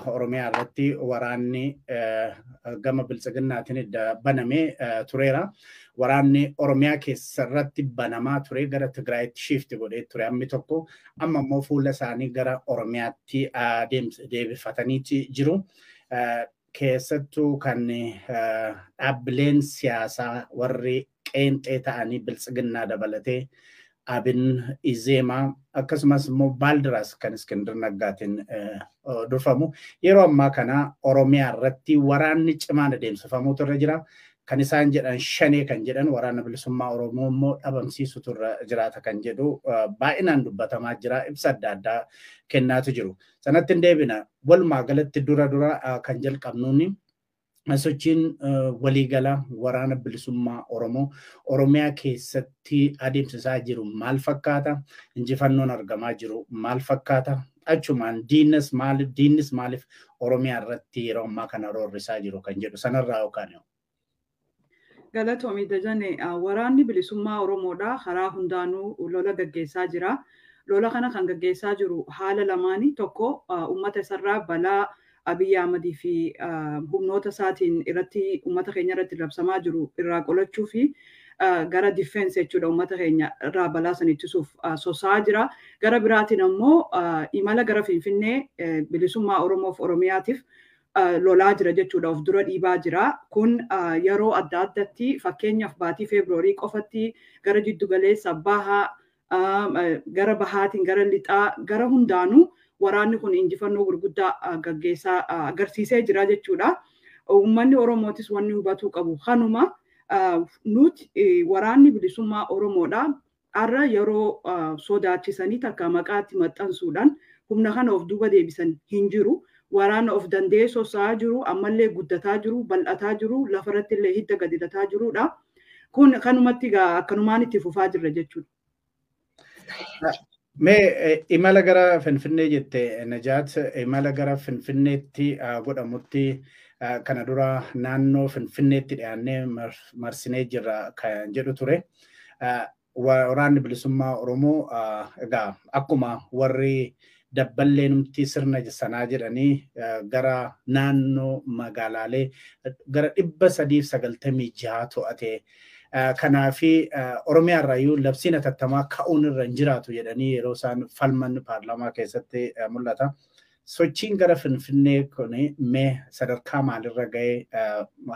Oromiyaa irratti waraanni gama biltsiginnaatiin banamee tureera. Waraanni Oromiyaa keessa irratti banamaa ture gara Tigraayitti shift godhee ture hammi tokko, amma immoo fuula isaanii gara Oromiyaatti deebifataniiti jiru. Keessattuu kan dhaabbileen siyaasaa warri qeenxee ta'anii biltsiginnaa dabalatee Abin, Izeemaa, akkasumas immoo Baaldiraas kan Iskindir Naggaatiin durfamu yeroo ammaa kana Oromiyaa irratti waraanni cimaan adeemsifamuutu irra jira. Kan isaan jedhan shanee kan jedhan waraana bilisummaa Oromoo immoo dhabamsiisutu irra jiraata kan jedhu baay'inaan dubbatamaa jira. Ibsa adda addaa kennaatu jiru. Sanatti hin deebina. Walumaa galatti dura dura kan jalqabnuuni sochiin waliigala waraana bilisummaa Oromoo Oromiyaa keessatti adeemsisaa jiru maal fakkaata? Injifannoon argamaa jiru maal fakkaata? Achumaan diinnis maaliif Oromiyaa irratti yeroo ammaa kana roorrisaa jiru kan jedhu sanarraa yookaan. Galatoomii Dajane, waraanni bilisummaa Oromoodha. Karaa hundaanuu lola gaggeessaa jira. Lola kana kan gaggeessaa jiru haala lamaanii: tokko, uummata isarraa balaa Abiyyi Ahmadii fi humnoota isaatiin irratti uummata keenya irratti labsamaa jiru irraa qolachuu fi gara defense jechuudha, uummata keenya irraa balaa san ittisuuf soso'aa jira. Gara biraatiin ammoo imala gara Finfinnee bilisummaa Oromoof Oromiyaatiif lolaa jira jechuudha. Of dura dhiibaa jira. Kun yeroo adda addatti, fakkeenyaaf baatii Feebruwarii qofatti gara jiddu galeessa bahaa, gara bahaatiin, gara lixaa, gara hundaanuu waraanni kun injifannoo gurguddaa gaggeessaa agarsiisee jira jechuudha. Uummanni Oromootis wanni hubatuu qabu kanuma. Nuti waraanni bilisummaa Oromoodha. Har'a yeroo sodaachisanii takka maqaatti maxxansuudhaan humna kana of duuba deebisan hin jiru. Waraana of danda'ee soso'aa jiru, ammallee guddataa jiru, bal'ataa jiru, lafarratti illee hidda gadi hidhataa jirudha. Kun kanumatti akkanumaan itti fufaa jirra jechuudha. Mee imala gara Finfinnee jette Najaat, imala gara Finfinneetti godhamutti kana dura naannoo Finfinneetti dhiyaannee marsinee jirra kan jedhu ture. Waraanni bilisummaa Oromoo egaa akkuma warri dabballee numti sirna sanaa jedhanii gara naannoo magaalaalee gara 396 to'ate. Kanaafi Oromiyaa irraayyuu labsiin hatattamaa ka'uun irra hin jiraatu jedhanii yeroo isaan falman paarlaamaa keessatti mul'ata. Sochiin gara Finfinnee kun mee sadarkaa maalirra ga'ee,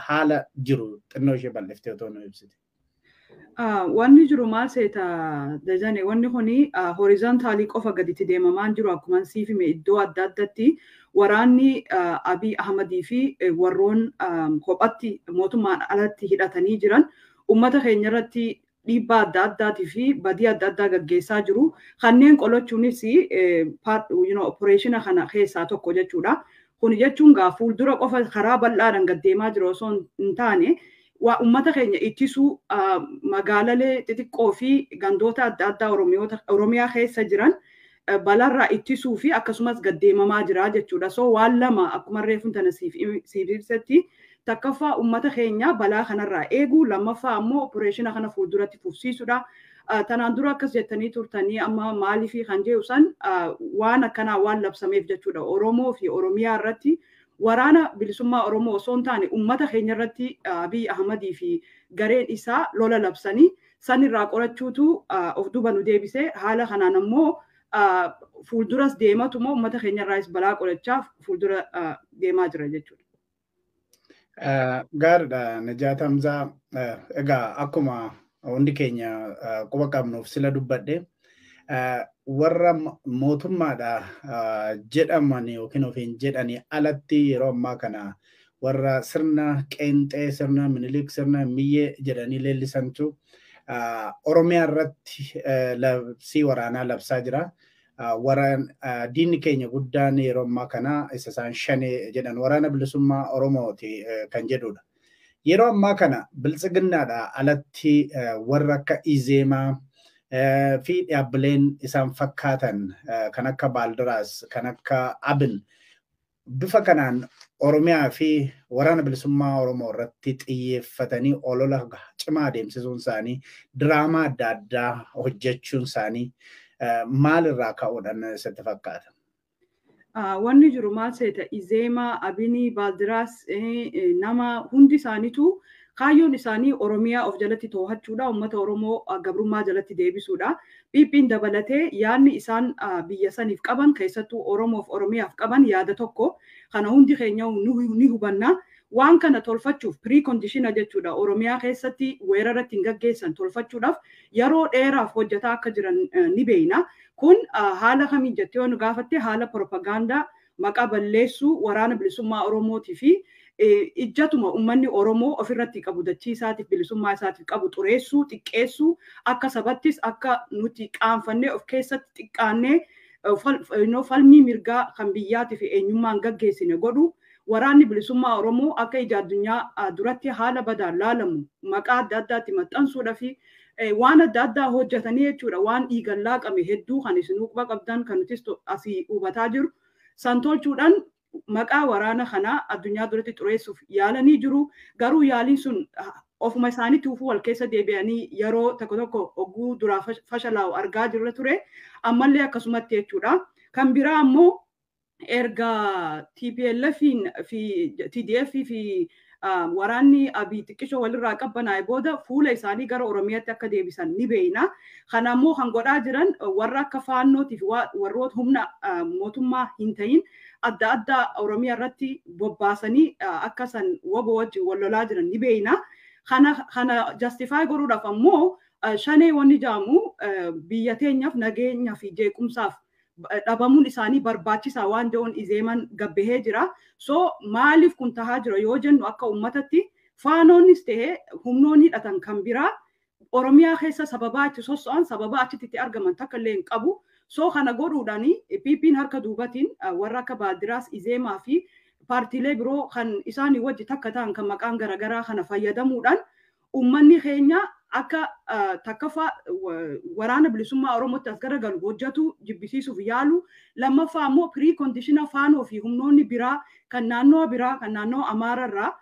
haala jiru xinnoo ishee bal'iftee otoo nu ibsite? Wanni jiru maal seeta Dajane, wanni kuni horizontally qofa gaditti deemamaan jiru. Akkuma siif hime, iddoo adda addatti waraanni Abiy Ahmadii fi warroon kophatti mootummaan alatti hidhatanii jiran uummata keenya irratti dhiibbaa adda addaatii fi badii adda addaa gaggeessaa jiru. Kanneen qolachuunis operation kana keessaa tokko jechuudha. Kun jechuun gaa fuuldura qofa karaa bal'aadhaan gad deemaa jiru osoo hin taane, waa uummata keenya ittisuu, magaalalee xixiqqoo fi gandoota adda addaa Oromiyaa keessa jiran balaarraa ittisuu fi akkasumas gaddeemamaa jira jechuudha. So waan lama akkuma reefuun tana siif ibsetti, takkaffaa uummata keenya balaa kanarraa eeguu, lammaffaa ammoo operation kana fuulduratti fufsiisuudha. Tanaan dura akkas jettanii turtanii, amma maaliifii kan jedhu san waan akkanaa waan labsameef jechuudha. Oromoo fi Oromiyaa irratti waraana bilisummaa Oromoo osoo hin taane uummata keenya irratti Abiy Ahmadii fi gareen isaa lola labsanii san irraa qorachuutu of duuba nu deebisee. Haala kanaan ammoo fuulduras deematu immoo uummata keenya irraas balaa qolachaa fuuldura deemaa jira jechuudha. Gaariidha Najaat Hamzaa. Egaa akkuma hundi keenya quba qabnuuf sila dubbadhe, warra mootummaadha jedhaman yookiin ofiin jedhanii alatti yeroo ammaa kana warra sirna qeenxee, sirna Minilik, sirna miyyee jedhanii leellisantu Oromiyaa irratti labsii waraanaa labsaa jira. Waraan diinni keenya guddaan yeroo ammaa kana isa isaan shanee jedhan waraana bilisummaa Oromooti kan jedhudha. Yeroo ammaa kana biltsiginnaadha alatti warra akka Izeemaa fi dhaabbileen isaan fakkaatan kan akka Baaldiraas, kan akka Abin bifa kanaan Oromiyaa fi waraana bilisummaa Oromoo irratti xiyyeeffatanii olola cimaa adeemsisuun isaanii, diraamaa adda addaa hojjechuun isaanii maalirraa ka'uudhaan sitti fakkaata? Wanni jiru maal seeta, Izeemaa, Abinii, Baaldiraas nama hundi isaaniitu kaayyoon isaanii Oromiyaa of jalatti to'achuudha, uummata Oromoo gabrummaa jalatti deebisuudha. PP'n dabalatee yaadni isaan biyya saniif qaban, keessattuu Oromoof Oromiyaaf qaban, yaada tokko. Kana hundi keenya ni hubanna. Waan kana tolfachuuf precondition jechuudha. Oromiyaa keessatti weerara ittiin gaggeessan tolfachuudhaaf yeroo dheeraaf hojjetaa akka jiran ni beekna. Kun haala kamiin jettee yoo nu gaafatte, haala propagaandaa maqaa balleessuu Waraana Bilisummaa Oromootii fi ijjatuma uummanni Oromoo ofirratti qabu, dachii isaatiif, bilisummaa isaatiif qabu xureessuu, xiqqeessuu, akka sabattis akka nuti qaanfannee of keessatti xiqqaannee falmii mirgaa kan biyyaatii fi eenyummaan gaggeessine godhu, Waraanni Bilisummaa Oromoo akka ija addunyaa duratti haala badaan laalamu maqaa adda addaatti maxxansuudhaa fi waan adda addaa hojjetanii jechuudha. Waan dhiigan laaqame hedduu kan isin quba qabdan, kan nutis asii hubataa jiru. San tolchuudhaan maqaa waraana kanaa addunyaa duratti xureessuuf yaalanii jiru. Garuu yaaliin sun ofuma isaaniitti ufuu wal keessa deebi'anii yeroo tokko tokko ogguu duraa fashalaa'u argaa jirra ture. Ammallee akkasumatti jechuudha. Kan biraa ammoo erga TPLF fi TDF fi waraanni Abiy xiqqishoo walirraa qabbanaa'e booda fuula isaanii gara Oromiyaatti akka deebisan ni beekna. Kana ammoo kan godhaa jiran warra akka Faannootii fi warroota humna mootummaa hin ta'in adda addaa Oromiyaa irratti bobbaasanii akka san WBO wajjin wal lolaa jiran ni beekna. Kana justify godhuudhaaf ammoo Shanee wanni jedhamu biyya teenyaaf nageenya fi jeequmsaaf dhabamuun isaanii barbaachisaa waan jedhuun Izeeman gabbahee jira. So maaliif kun tahaa jira yoo jennu, akka uummatatti Faanoonnis ta'ee humnoonni hidhatan kan biraa Oromiyaa keessa sababaa itti sosso'an, sababaa achitti itti argaman takka illee hin qabu. So kana godhuudhaan PP'n harka duubatiin warra akka Baaldiraas, Izeemaa fi paartiilee biroo kan isaanii wajji takka ta'an kan maqaan garaagaraa kana fayyadamuudhaan uummanni keenya akka takkaffaa Waraana Bilisummaa Oromootti as garagalu hojjetu jibbisiisuuf yaalu, lammaffaa ammoo precondition Faanoo fi humnoonni biraa kan naannoo biraa, kan naannoo Amaararraa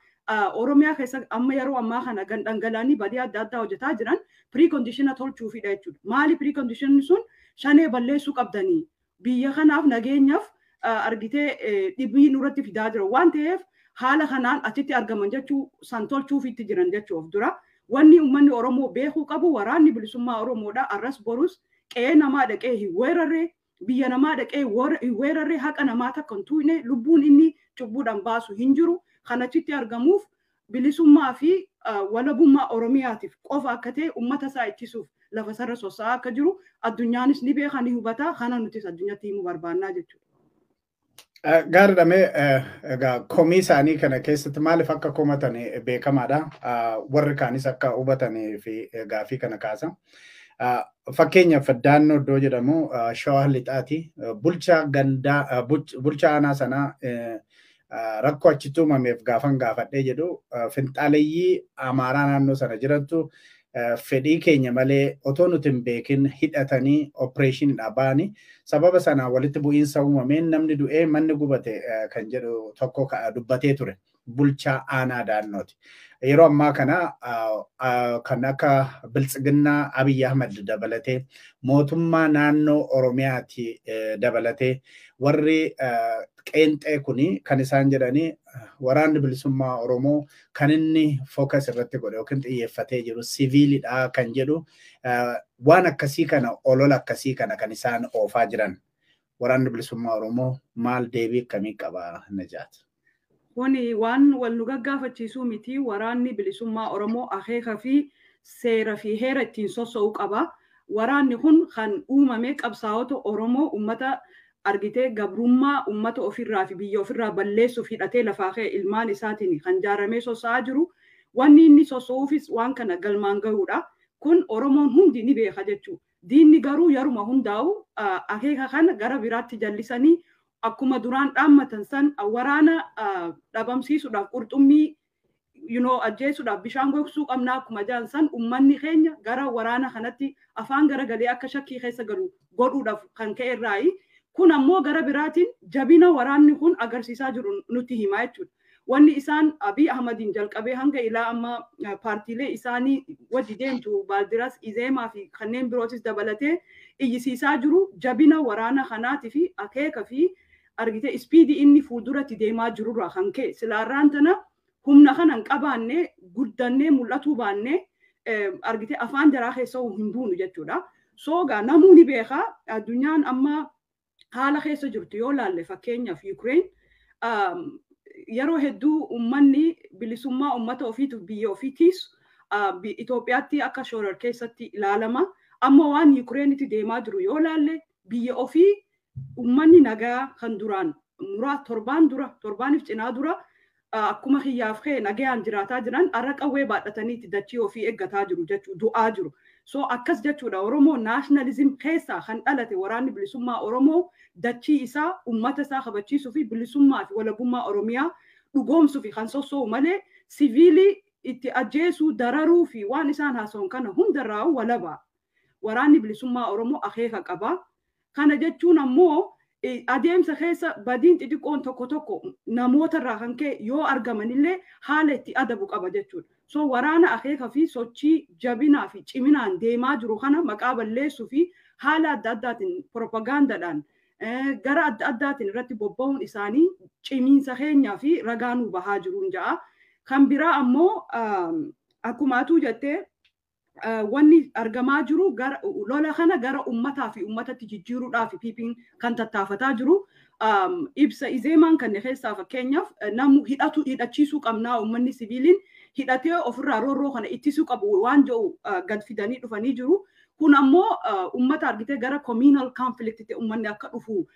Oromiyaa keessa amma yeroo ammaa kana dhangala'anii badii adda addaa hojjetaa jiran precondition tolchuufidha jechuudha. Maali precondition sun? Shanee balleessuu qabdanii, biyya kanaaf nageenyaaf argitee dhibii nurratti fidaa jira waan ta'eef haala kanaan achitti argaman jechuu san tolchuufitti jiran jechuu of dura. Wanni uummanni Oromoo beekuu qabu, Waraanni Bilisummaa Oromoodha. Arras borus qe'ee namaa dhaqee hin weerarre, biyya namaa dhaqee hin weerarre, haqa namaa takka hin tuqne, lubbuun inni cubbuudhaan baasu hin jiru. Kan achitti argamuuf bilisummaa fi walabummaa Oromiyaatiif qofa akka ta'e, uummata isaa ittisuuf lafa sarara sossa'aa akka jiru addunyaanis ni beeka, ni hubata. Kana nutis addunyaatti himuu barbaannaa jechuudha. Gaariidha. Mee egaa komii isaanii kana keessatti maaliif akka komatan beekamaadha. Warri kaanis akka hubatanii fi gaafii kana kaasa. Fakkeenyaaf Daannoo iddoo jedhamu Shawaa Lixaati. Bulchaa gandaa, bulchaa aanaa sanaa rakkoo achitti uumameef gaafan gaafadhee jedhu, finxaaleeyyii Amaaraa naannoo sana jirantu fedhii keenya malee otoo nuti hin beekin hidhatanii operationiidha ba'anii, sababa sanaan walitti bu'iinsa uumameen namni du'ee manni gubate kan jedhu tokko dubbatee ture, bulchaa aanaa Daannooti. Yeroo ammaa kana kan akka Biltsiginnaa Abiyyi Ahmad dabalatee, mootummaa naannoo Oromiyaati dabalatee, warri qeenxee kuni kan isaan jedhanii Waraanni Bilisummaa Oromoo kan inni focus irratti godhe yookiin xiyyeeffatee jiru siviilidha kan jedhu, waan akkasii kana, olola akkasii kana kan isaan oofaa jiran. Waraanni Bilisummaa Oromoo maal deebii akkamii qaba, Najaat? Kuni waan wal nu gaggaafachiisuu miti. Waraanni Bilisummaa Oromoo akeeka fi seera fi heera ittiin soso'uu qaba. Waraanni kun kan uumame qabsaa'ota Oromoo uummata argitee gabrummaa uummata ofirraa fi biyya ofirraa balleessuuf hidhatee lafaa ka'e ilmaan isaatiin kan jaaramee soso'aa jiru. Wanni inni soso'uufis waan kana galmaan gahuudha. Kun Oromoon hundi ni beeka jechuudha. Diinni garuu yeruma hundaa'u akeeka kana gara biraatti jallisanii akkuma duraan dhaammatan san waraana dhabamsiisuudhaaf qurxummii ajjeesuudhaaf bishaan gogsuu qabnaa akkuma jedhan san, uummanni keenya gara waraana kanatti afaan garagalee akka shakkii keessa galu godhuudhaaf kan ka'e irraayi. Kun ammoo gara biraatiin jabina waraanni kun agarsiisaa jiru nutti himaa jechuudha. Wanni isaan Abiy Ahmadiin jalqabee hanga ilaa amma paartiilee isaanii wajji deemtu Baaldiraas, Izeemaa fi kanneen birootis dabalatee iyyisiisaa jiru jabina waraana kanaatii fi akeeka fi Argite, speed inni fuulduratti deemaa jirurraa kan ka'e silaarraan tana humna kana hin qabaanne, guddannee mul'atuu baanne, argite, afaan jaraa keessa hin buunu jechuudha. So gaa namuu ni beekaa, addunyaan amma haala keessa jirtu yoo laalle, fakkeenyaaf Ukraine, yeroo hedduu uummanni bilisummaa uummata ofiitiif biyya ofiitiis Itoophiyaatti akka shoorar keessatti ilaalama. Amma waan Ukrainitti deemaa jiru yoo laalle, biyya ofii uummanni nagaa kan duraan muraa 7 dura, torbaaniif cinaa dura akkuma kiyyaaf ka'e nagayaan jiraataa jiran, har'a qawwee baadhatanii dachii ofii eeggataa jiru jechuu, du'aa jiru. So akkas jechuudha. Oromoo nationalism keessaa kan dhalate Waraanni Bilisummaa Oromoo dachii isaa, uummata isaa kabachiisuu fi bilisummaa fi walabummaa Oromiyaa dhugoomsuu fi kan sossoo'u malee siviilii itti ajjeesuu, dararuu fi waan isaan haasa'an kana hundarraa walaba. Waraanni Bilisummaa Oromoo akeeka qaba. Kana jechuun ammoo adeemsa keessa badiin xixiqqoon tokko tokko namootarraa kan ka'e yoo argamanillee haala itti adabu qaba jechuudha. So waraana akeeka fi sochii jabinaa fi ciminaan deemaa jiru kana maqaa balleessuu fi haala adda addaatiin propagaandaadhaan gara adda addaatiin irratti bobba'uun isaanii cimiinsa keenyaa fi ragaa nuu bahaa jiruun ja'a. Kan biraa ammoo, akkuma atuu jettee, wanni argamaa jiru gara lola kana gara ummataa fi ummatatti jijjiiruudhaaf PP'n kan tattaafataa jiru. Ibsa Izeemaan kan keessaa fakkeenyaaf namu hidhatu hidhachiisuu qabnaa, uummanni siviiliin hidhatee ofirraa roorroo kana ittisuu qabu waan jedhu gad fidanii dhufanii jiru. Kun ammoo uummata, argitee, gara communal conflict uummanni akka dhufu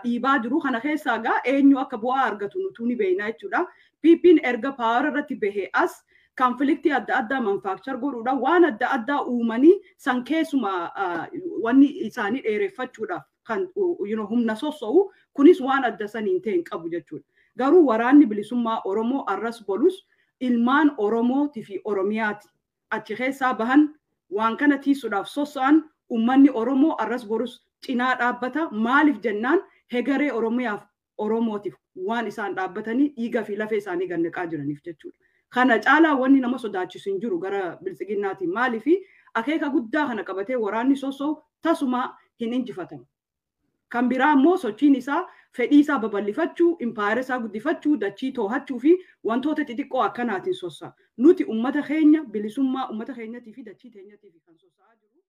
dhiibaa jiru. Kana keessaa gaa eenyu akka bu'aa argatu nutuu ni beekna jechuudha. PP'n erga power irratti bahee as conflict adda addaa manufacture godhuudhaan, waan adda addaa uumanii san keessuma wanni isaanii dheereffachuudhaaf kan humna sosso'u kunis waan adda saniin ta'e hin qabu jechuudha. Garuu Waraanni Bilisummaa Oromoo arras bolus ilmaan Oromootii fi Oromiyaati. Achi keessaa bahan waan kana tiisuudhaaf sosso'an, uummanni Oromoo arras borus cinaa dhaabbata. Maaliif jennaan, hegaree Oromiyaaf Oromootiif waan isaan dhaabbatanii dhiiga fi lafee isaanii gannaqaa jiraniif jechuudha. Kana caalaa wanni nama sodaachisu hin jiru gara Biltsiginnaatiin. Maaliif, akeeka guddaa kana qabatee waraanni sosso'u tasuma hin injifatamu. Kan biraa immoo sochiin isaa fedhii isaa babal'ifachuu, impaayera isaa guddifachuu, dachii too'achuu fi wantoota xixiqqoo akkanaatiin sosso'a. Nuti uummata keenya, bilisummaa uummata keenyatii fi dachii keenyatiif kan sossa'aa jiru.